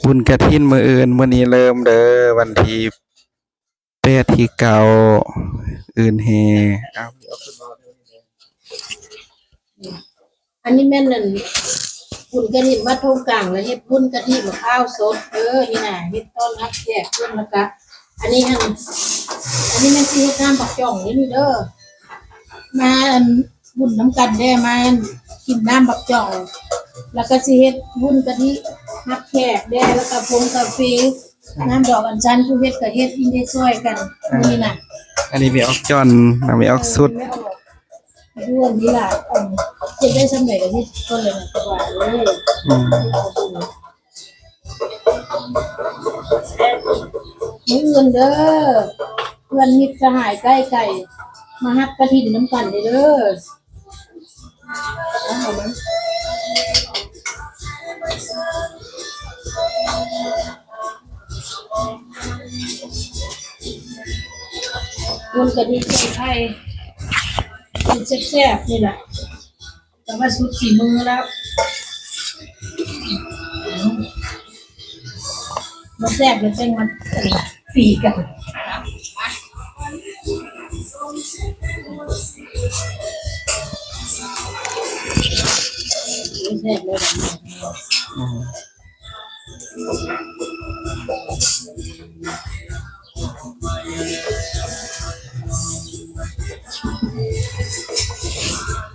ບຸນກະຖິນມື້ອື່ນ ມື້ນີ້ເລີ່ມເດີ ວັນທີແປດ ທີເກົ້າ ອື່ນແຫ່. ອັນນີ້ແມ່ນອັນ ບຸນກະຖິນວັດທົ່ງກາງ ແລ້ວເຮັດບຸນກະທິມະພ້າວສົດເດີ ນີ້ນະ ເຮັດຕ້ອນຮັບແຂກເພິ່ນ ແລ້ວກະ ອັນນີ້ຫັ້ນ ອັນນີ້ແມ່ນຊິເຮັດນ້ຳບັກຈ່ອງນີ້ເດີ ມາອັນບຸນນຳກັນແດ່ ມາອັນກິນນ້ຳບັກຈ່ອງ ແລ້ວກະຊິເຮັດບຸນກະທິຮັບແຂກແດ່ ແລ້ວກະພົງກາເຟ ນ້ຳດອກອັນຊັນ ຜູ້ເຮັດກະເຮັດ ອີ່ເຮັດຊ່ອຍກັນ ເອີ ນີ້ນະ. ອັນນີ້ແມ່ອອກຈອນ ແມ່ອອກສຸດ ເອີ ແມ່ອອກ ດ້ວນນີ້ລະ ເອີ ເຮັດໄດ້ສ່ຳໃດກະເຮັດກ່ອນເລີຍນະ ສະບາຍເລີຍ ອືມ ມື້ອື່ນເດີ ເພື່ອນມິດສະຫາຍໃກ້ໄກ ມາຮັບກະຖິນນຳກັນເດີ. ບຸນກະທິນໃສ່ໄຂ່ ກິນແຊບໆ ນີ້ລະ ແຕ່ວ່າສຸດຝີມືແລ້ວ ບໍ່ແຊບແລ້ວຈັ່ງມາຕີກັນ ແຊບເລີຍ ອືມ.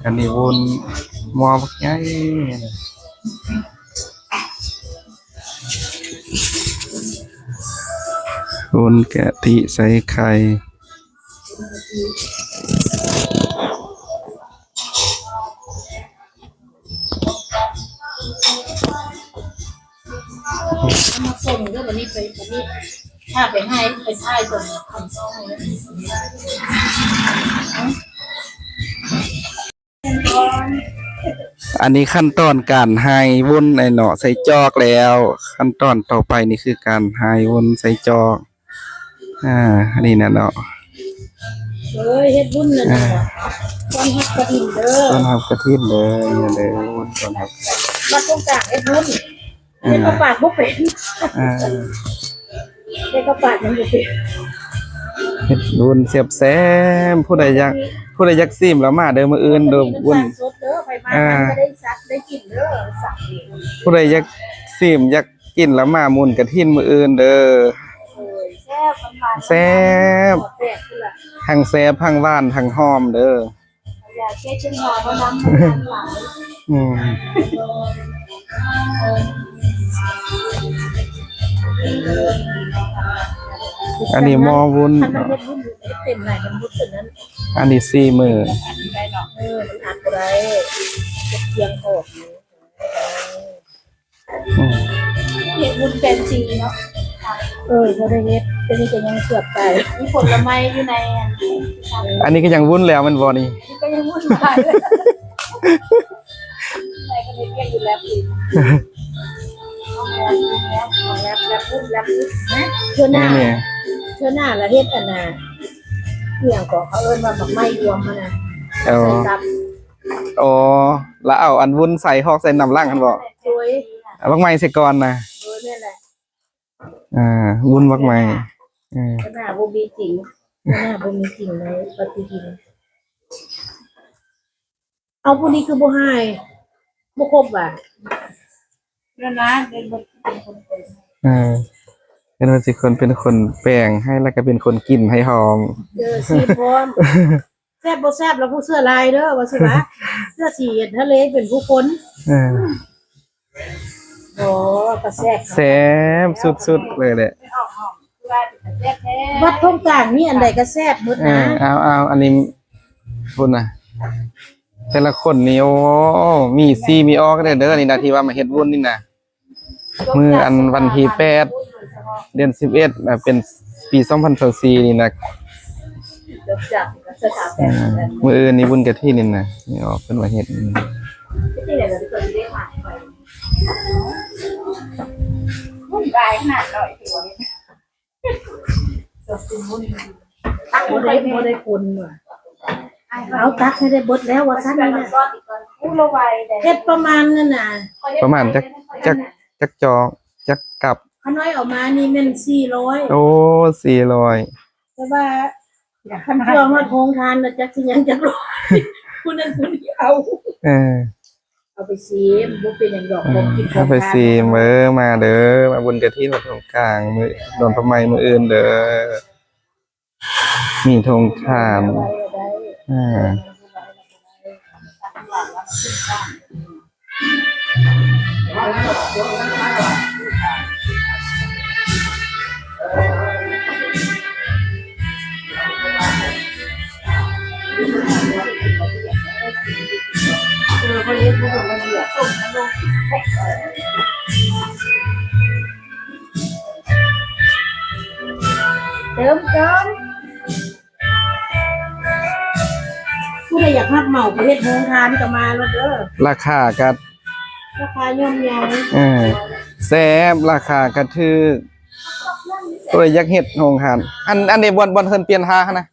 ອັນນີ້ວຸ້ນໝໍ້ບັກໃຫຍ່ ວຸ້ນກະທິໃສ່ໄຂ່. ມາສົ່ງເດີ ບັດນີ້ໄປ ບັດນີ້ຖ້າໄປໃຫ້ ໄປຖ່າຍຕົວ ອັນນີ້ຂັ້ນຕອນການຫາຍວຸ້ນ ໄອ້ເນາະ ໃສ່ຈອກແລ້ວ ຂັ້ນຕອນຕໍ່ໄປນີ້ຄືການຫາຍວຸ້ນໃສ່ຈອກ. ອ່າ ອັນນີ້ນະເນາະ ເອີຍ ເຮັດບຸນນະ ອ່າ ຕ້ອນຮັບກະຖິນເດີ ຕ້ອນຮັບກະຖິນເດີ ເດີ ຕ້ອນຮັບ ມາຕົງກາງເຮັດບຸນ ອ່າ ເຮັດເຂົ້າປາກບໍ່ເປັນ ອ່າ ເຮັດເຂົ້າປາກຍັງບໍ່ເປັນ ເຮັດບຸນແຊບໆ ຜູ້ໃດຢາກ ຜູ້ໃດຢາກຊີມລະມາເດີ ມື້ອື່ນເດີ ບຸນ ສັດສົດເດີ ໃຜມາ ອ່າ ມັນກະໄດ້ສັດ ໄດ້ກິນເດີ ສັດເອງ ຜູ້ໃດຢາກຊີມ ຢາກ ກິນລະມາບຸນກະຖິນມື້ອື່ນເດີ ໂອ້ຍ ແຊບ ຫວານໆ ແຊບ ແຊບພຸ້ນລະ ທັງແຊບ ທັງຫວານ ທັງຫອມເດີ ຢ່າເກັດຈົນຫົວບໍ່ນຳ ອືມ ອັນນີ້ໝໍ້ວຸ້ນ ຄັນມັນເຮັດບຸນເຮັດເຕັມຫຼາຍ ມັນບໍ່ເປັນນັ້ນ ອັນນີ້ສີ່ມື້ ອັນນີ້ໄດ້ເນາະ ເອີ ມັນອັດບໍ່ໄດ້ ເກັບຄຽງອອກ ອືມ ເຮັດບຸນແຟນຊີເນາະ ເອີ ບໍ່ໄດ້ເຮັດ ແຕ່ນີ້ກະຍັງເກືອບຕາຍ ມີຜົນລະໄມ້ຢູ່ໃນ ອັນນີ້ກະຍັງວຸ້ນແລ້ວແມ່ນບໍ່ນີ້ ອັນນີ້ກະຍັງວຸ້ນຫຼາຍ ໃນກະເຮັດວຽກຢູ່ແລັບອີກ ແລັບ ແລັບ ແລັບບຸນ ແລັບບຸນ ເທື່ອໜ້າ ເທື່ອໜ້າລະເຮັດອັນນ່າ ອີ່ຫຍັງເກາະ ເຂົາເອີ້ນວ່າໝາກໄມ້ລວມຫັ້ນນະ ເອີ ໃສ່ຕັບ ອໍ ລະເອົາອັນວຸ້ນໃສ່ ຫອກໃສ່ນ້ຳຫຼັງຫັ້ນບໍ? ໂດຍ ເອົາໝາກໄມ້ໃສ່ກ່ອນນະ ໂດຍ ແມ່ນແຫຼະ ອ່າ ວຸ້ນໝາກໄມ້ ເອີ ເທື່ອໜ້າບໍ່ມີຈິງ ເທື່ອໜ້າບໍ່ມີຈິງໃນປະຕິທິນ ເອົາ ຜູ້ນີ້ຄືບໍ່ຫາຍ ບໍ່ຄົບຫວາ? ນັ້ນນະ ເປັນຄົນເປັນຄົນແປງ ເອີ ເປັນຄົນຊິຄົນເປັນຄົນແປງໃຫ້ ແລ້ວກະເປັນຄົນກິນໃຫ້ພ້ອມ ເອີ ຊີມພ້ອມ ແຊບບໍ່ແຊບລະຜູ້ເຊື່ອຫຼາຍເດີ ວ່າຊິວ່າ ເຊື່ອຊິເຫັນທະເລເປັນຜູ້ຄົນ ເອີ ໂອ້ ກະແຊບ ແຊບສຸດໆເລີຍແຫຼະ ວັດທົ່ງກາງນີ້ອັນໃດກະແຊບໝົດນະ ເອີ ເອົາໆ ອັນນີ້ພຸ້ນນະ ແຕ່ລະຄົນນີ້ ໂອ້ ມີສີມີອອກແດ່ເດີ ນີ້ນະ ທີ່ວ່າມາເຮັດບຸນນີ້ນະ ມື້ອັນວັນທີແປດ ເດືອນສິບເອັດ ເປັນປີສອງພັນຊາວສີ່ນີ້ນະ ອ່າ ມື້ອື່ນນີ້ບຸນກະຖິນນີ້ນະ ນີ້ອອກເພິ່ນວ່າເຮັດ ບໍ່ໄດ້ ບໍ່ໄດ້ຄົນວ່າ ເອົາຕັກໃຫ້ໄດ້ເບິດແລ້ວວ່າຊັ້ນນີ້ນະ ເຮັດປະມານນັ້ນນະ ປະມານຈັກ ຈັກ ຈັກຈອກ ຈັກກັບ. ຂ້ານ້ອຍເອົາມານີ້ແມ່ນສີ່ຮ້ອຍ. ໂອ້ ສີ່ຮ້ອຍ. ແຕ່ວ່າຄັນເພື່ອຮອດໂຮງທານລະຈັກຊິຍັງຈັກຮ້ອຍ ຜູ້ນັ້ນຜູ້ນີ້ເອົາ. ເອີ ເອົາໄປຊີມ ບໍ່ເປັນຫຍັງດອກ ຂອງກິນຂອງທານ. ເອົາໄປຊີມເດີ ມາເດີ ມາບຸນກະຖິນວັດໂຮງກາງ ມື້ດອນພະໃໝ່ມື້ອື່ນເດີ. ມີໂຮງທານ ອ່າ ເຕີມເຕີມ. ຜູ້ໃດຢາກຮັບເໝົາໄປເຮັດໂຮງທານກໍມາໂລດເດີ. ລາຄາກໍ ລາຄາຍ່ອມເຍົາ. ເອີ ແຊບ ລາຄາກໍຖືກ. ຜູ້ໃດຢາກເຮັດໂຮງທານ ອັນ ອັນນີ້ບ່ອນ ບ່ອນເພິ່ນປ່ຽນທາຫັ້ນນະ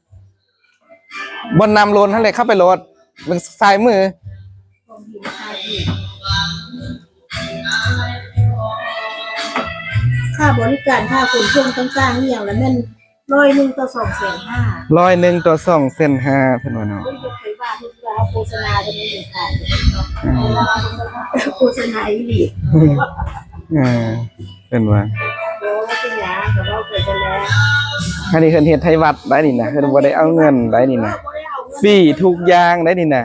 ບ່ອນນ້ຳລົ້ນຫັ້ນແຫຼະ ເຂົ້າໄປໂລດ ເບິ່ງຊ້າຍມື. ຄ່າບໍລິການ ຄ່າຂົນສົ່ງຕ່າງໆ ອີ່ຫຍັງລະແມ່ນຮ້ອຍໜຶ່ງຕໍ່ສອງແສນຫ້າ. ຮ້ອຍໜຶ່ງຕໍ່ສອງແສນຫ້າ ເພິ່ນວ່າເນາະ. ໂອ້ຍ ຢ່າໄປວ່າເພິ່ນ ວ່າເຮົາໂຄສະນາກັນນີ້ຂາຍ ອືມ ໂຄສະນາອີ່ຫຼີ. ເອີ ເພິ່ນວ່າ ບໍ່ເປັນຫຍັງ ກໍເວົ້າໄປຊັ້ນແຫຼະ. ອັນນີ້ເພິ່ນເຮັດໃຫ້ວັດໄດ໋ນີ້ນະ ເພິ່ນບໍ່ໄດ້ເອົາເງິນໄດ໋ນີ້ນະ ຟຣີທຸກຢ່າງໄດ໋ນີ້ນະ.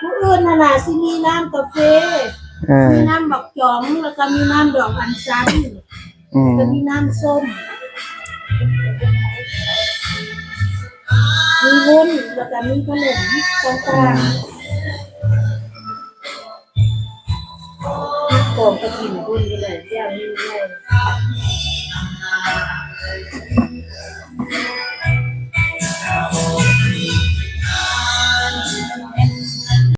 ມື້ອື່ນຫັ້ນນະ ຊິມີນ້ຳກາເຟ ເອີ ມີນ້ຳບັກຈອງ ແລ້ວກໍມີນ້ຳດອກອັນຊັນ ອືມ ແລ້ວກໍມີນ້ຳສົ້ມ ມີວຸ້ນ ແລ້ວກໍມີຂະໜົມຕ່າງໆ ອືມ ຮັກກອງກະຖິນພຸ້ນນີ້ແຫຼະ ຢ່າງຍິ່ງໃຫຍ່.